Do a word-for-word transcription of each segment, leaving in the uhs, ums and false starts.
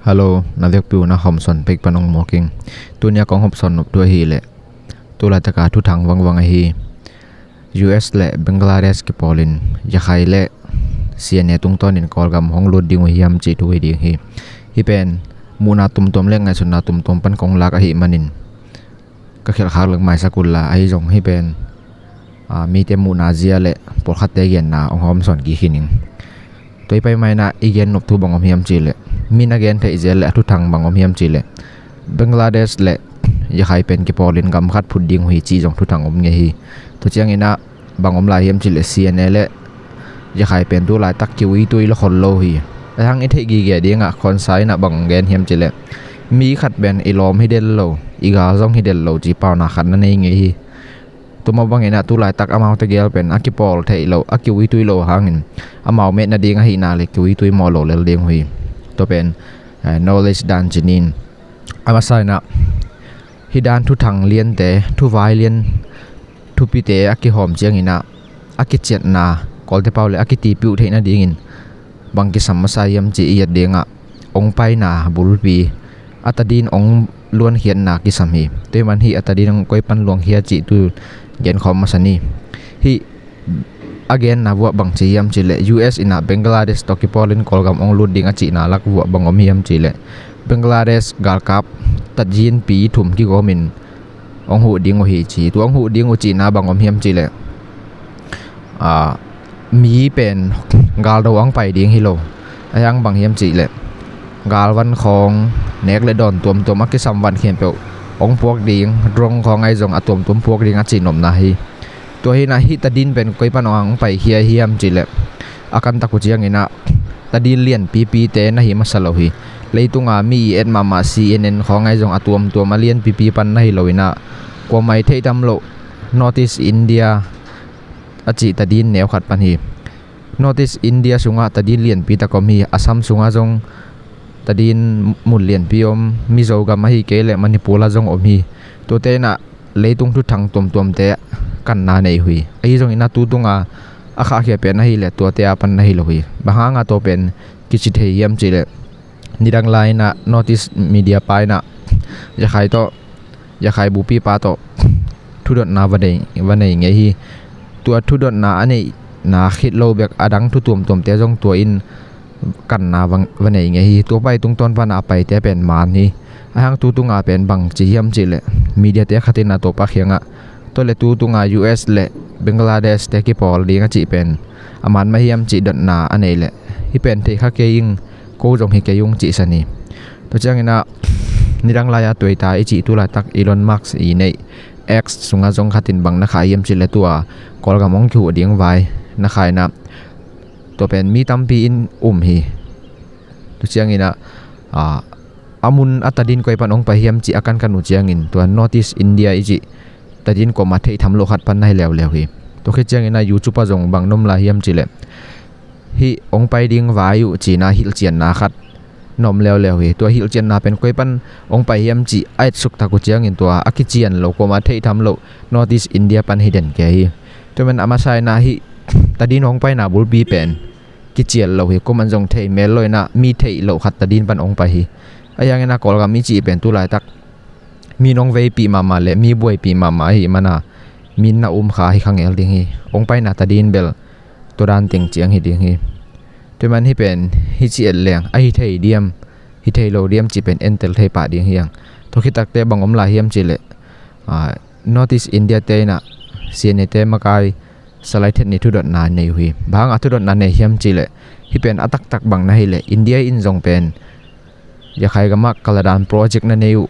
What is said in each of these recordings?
Hello, na vekpi un a hawmsawn pek pan ong mawk ing. Tuni a kong hawmsawn nop thu ahih leh, tu laitaka thuthang vangvang ahi, U S le Bangladesh kipawlin Yakhai le C N A tungtawnin Kawlgam hong lut ding uh hiam cih thu hi ding hi. Hih pen muhna tuamtuam le ngaihsutna tuamtuam pan kong lak ahih manin ka khelhkhak lak maisak unla, ahi zong hih pen, aa, mite muhna zia le pawlkhatte genna ong hawmsawn kik hi ning. Tua i pai mai-in ah i gen nop thu bang om hiam cih leh, mi na gen theih zel le a thuthang bang om hiam cih leh, Bangladesh le Yakhai pen kipawlin gam khat phut ding uh hi cih zong thuthang om ngei hi. Tua ciangin ah bang om lai hiam cih leh, C N A le Yakhai pen tu laitak kiuitui lua khol lo hi. Ahi hang i theih gige dingah khuansa in ah bang ong gen hiam cih leh, mi khat pen i lawm hi del lo, i gal zong hi del lo cih pauna khat na nei ngei hi. Tua mah bangin ah tu laitak amaute gel pen a kipawl theih loh, a kiuitui loh hangin amau met nading ahihna le kiuitui mawh lo lel ding uh hi. Tua pen, eh, knowledge dan ci ni. A masa in ah hih dan thuthang liante, thuvai lian, thupite a kihawm ciangin ah a kiciatna, Kawlte pau le a kitipiuh theih nadingin bang kisam masa hiam cih i et dingah, ong paina bulpi a tadin ong luankhiatna kisam hi. Tua ahih man hih a tadin ong koi pan luangkhia cih tu genkhawm masa ni. Hih a genna vuah bang ci hiam cih leh, U S in ah Bangladesh tawh kipawlin Kawlgam ong lut ding a cihna lak vuah bang om hiam cih leh, Bangladesh galkap tadinpi thum kigawmin ong huh ding uh hi ci. Tua ong huh ding uh cihna bang om hiam cih leh, aa, mi pen galdo ong pai ding hi lo. Ahi hang bang hiam cih leh, galvan khawng, nek le dawn tuamtuam a kisam van khempeuh ong puak ding, drone khawng ahi zong a tuamtuam puak ding a cihnopna hi. Tua hi in ah hih tadin pen koi pan ong paikhia hiam cih leh, a kantak uh ciangin ah tadin lianpipite na hi masa lo hi. Leitunga mi i et mahmah C N N khawng ahi zong a tuamtuam a lianpipi pan na hi lo in ah, kuamah i theih tham loh North East India a cih tadin neu khat pan hi. North East India sungah tadin lianpi tak om hi. Assam sungah zong tadin mun lianpi om, Mizo gam ahi kei leh Manipur ah zong om hi. Tuate in ah leitung thuthang tuamtuamte kanna nei uh hi. Ahi zongin ah tu tunga a khahkhia pen ahih leh tuate a pan na hi lo hi. Bang hanga tua pen kici thei hiam cih leh, nidang lai-in ah North East media pa in ah Yakhai tawh, Yakhai bupipa tawh thudotna va nei, va nei ngei hi. Tua thudotna a neihna khit lo bek a dang thu tuamtuamte zong tua in kanna va, va nei ngei hi. Tua pai tungtawn pana a paite pen man hi. Ahi hang tu tunga pen bang ci hiam cih leh, mediate khat in ah tua pa kiangah, tua leh tu tunga U S le Bangladesh te kipawl ding a cih pen a man mah hiam cih dotna a nei leh, hih pen thei kha kei ing, ko zong hi kei ung cihsa ni. Tua ciangin ah nidang lai-a Twitter i cih tu laitak Elon Musk i neih X sungah zong khat in bang na khah hiam cih leh, tua Kawlgam ong kihuh ding vai na khah in ah, tua pen mi tampi in um hi. Tua ciangin ah, a, a mun a tadin koi pan ong pai hiam cih a kankan uh ciangin, tua North East India i cih tadin kuamah theih tham loh khat pan na hi leuleu hi. Tua khit ciangin ah YouTube ah zong bang na om lai hiam cih leh, hih ong pai ding vai uh cihna hilhcianna khat na om leuleu hi. Tua hilhcianna pen koi pan ong pai hiam cih a etsuk tak uh ciangin, tua a kician lo, kuamah theih tham loh North East India pan hi den kei hi. Tua man a masa in ah hih tadin ong paina bulpi pen kicial lo hi. Kuaman zong thei mel lo in ah, mi theih loh khat tadin pan ong pai hi. Ahi hangin ah Kawlgam i cih pen tu laitak mi nong veipih mahmah le mi buaipih mahmah ahih mana, mi na um kha hi kha ngel ding hi. Ong paina tadin bel tua dan teng ciang hi ding hi. Tua man hih pen hih ci et leng, a hi thei diam, hi thei lo diam cih pen entel thei pah ding hi hang. Tua khit takte bang om lai hiam cih leh, a, North East India te in ah C N A te makai Salai Thet Ni thudotna nei uh hi. Bang hanga thudotna nei hiam cih leh, hih pen a taktak bang na hih leh, India in zong pen Yakhai gamah Kaladan project na nei uh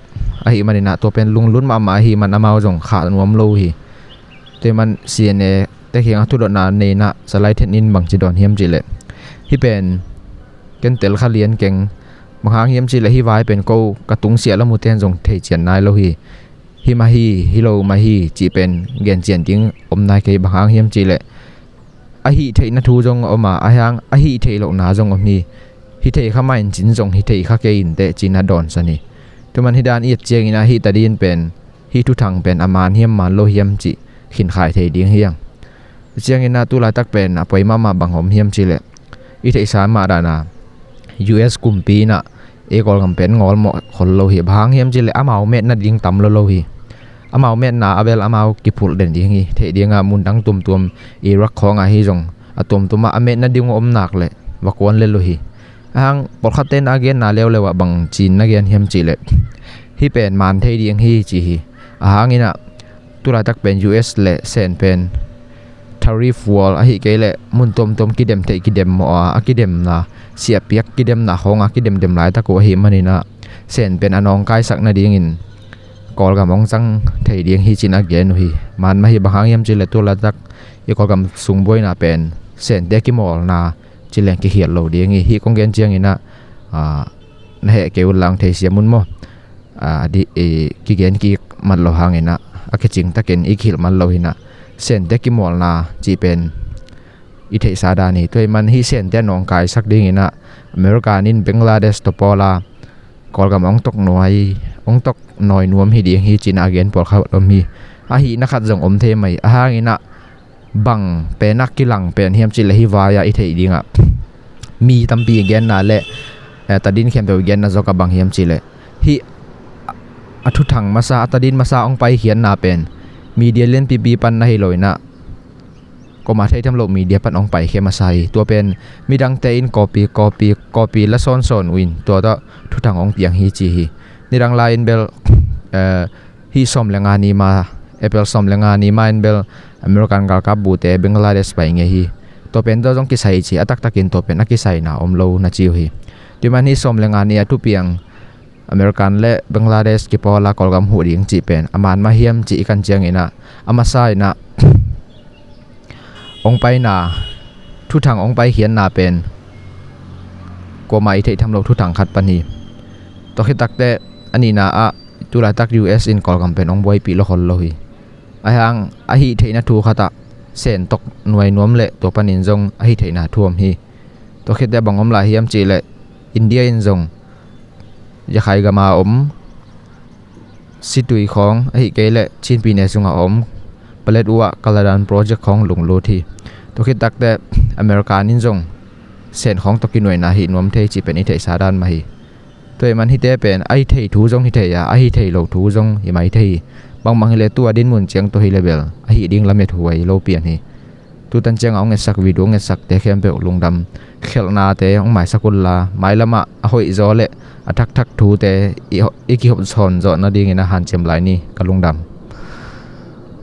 ahih manin ah, tua pen lunglut mahmah ahih man amau zong khah nuam lo uh hi. Tua man C N A te kiangah thudotna nei in ah Salai Thet Ni in bangci dawn hiam cih leh, hih pen ken tel kha lian keng, bang hang hiam cih leh hih vai pen ko ka tungsiah lam uh ten zong thei cian nai lo hi. Hi mah hi, hi lo mah hi cih pen gen cian ding om nai kei. Bang hang hiam cih leh, a hih theihna thu zong om a, ahi hang a hih theih lohna zong om hi. Hi thei kha mah in cin zong hi thei kha kei in teh cihna dawnsan hi. Tua man hih dan i et ciangin ah hih tadin pen, hih thuthang pen a man hiam man lo hiam cih khinkhai thei ding hi hang. Ciangin ah tu laitak pen a poi mahmah bang om hiam cih leh, i theihsa mah dan a U S kumpi in ah ei Kawlgam pen ngawlmawh khol lo hi. Bang hang hiam cihleh amau metna ding tam lo lo hi. Amau metna a bel amau kiphulh den ding hi. Theih dingah mundang tuamtuam Iraq khawngah hi zong a tuamtuamah a metna ding uh om nak leh va kuan lel uh hi. Ahang pawlkhatte na a genna leuleu ah bang ci-in na gen hiam cihleh hih pen man thei ding hi ci hi. Ahanginah tulaitak pen U S le Sen pen tariff wall ahih kei leh mun tuamtuam kidem theih kidem mawh a, a kidemna siahpiak kidemna khawng a kidemdem laitak uh ahih maninah Sen pen a nawngkaisak nadingin Kawlgam hong cang thei ding hi ci-in a gen uh hi. Man mah hi, bang hang hiam cihleh tulaitak i Kawlgam sung buaina pen Sente kimawlna ci leng kikhial lo ding hi. Hih kong gen cianginah na heh kei un lang thei siam un maw? Kigen kik mat lo hanginah a kicing takin i kihilh mat lo hinah Sente kimawlna cih pen i theihsa dan hi. Tua ahih man hih Sente a nawngkaisak dinginah American in Bangladesh tawh pawla Kawlgam hong tok nuai, hong tok nawi nuam hi ding hi ci-in a gen pawlkhat om hi. Ahihna khat zong om thei mai. Ahanginah bang penak kilang pen hiam cihleh hih vai-ah i theih dingah mi tampi i genna le tadin khempeuh i genna zawkah bang hiam cihleh hih a thuthang masa, a tadin masa hong paikhiatna pen media lianpipi pan na hi lo inah koma theitham loh media pan hong paikhia masa hi. Tua pen midangte in copy copy copy la sawnsawn uh in tua tawh thuthang hong piang hi ci hi. Nidang lai-in bel hih sawm le nga ni ma, April sawm le nga ni ma in bel American galkap bute Bangladesh pai ngei hi. Tua pen tawh zong kisai ci, a taktakin tua pen a kisaina om lo na ci uh hi. Tua ahih man hih sawm le nga ni a thupiang American le Bangladesh kipawla Kawlgam huh ding cih pen a man mah hiam cih i kan cianginah a masa inah hong paina thuthang hong paikhiatna pen kuamah i theihtham loh thuthang khat pan hi. Tua khit takteh a nihna ah tulaitak U S in Kawlgam pen hong buaipih lo khol lo hi. Ahang ahih theihna thu khatah Sen tok nuai nuam le tua panin zong ahih theihna thu om hi. Tua khitteh bang om lai hiam cihleh India in zong Yakhai gama om Situi khawng ahih kei leh Chin pyine sungah a om Paletwa Kaladan project khawng lunglut hi. Tua khit takteh American in zong Sen khawng tawh kinuaina hih nuam thei cih pen i theihsa dan mah hi. Tua ahih man hihte pen a hi thei thu zong hi thei a, a hi thei lo thu zong hi mai thei hi. Bangbang hileh tu a dinmun ciang tawh hileh bel a hih ding lamet huai lo pian hi. Tutan ciangah hong etsak video hong etsakte khempeuh lungdam. Khelhnate hong maisak unla mailamah a hoihzaw le a thakthak thute i kihopsawn zawh nadingin a hanciam lai ni. Ka lungdam.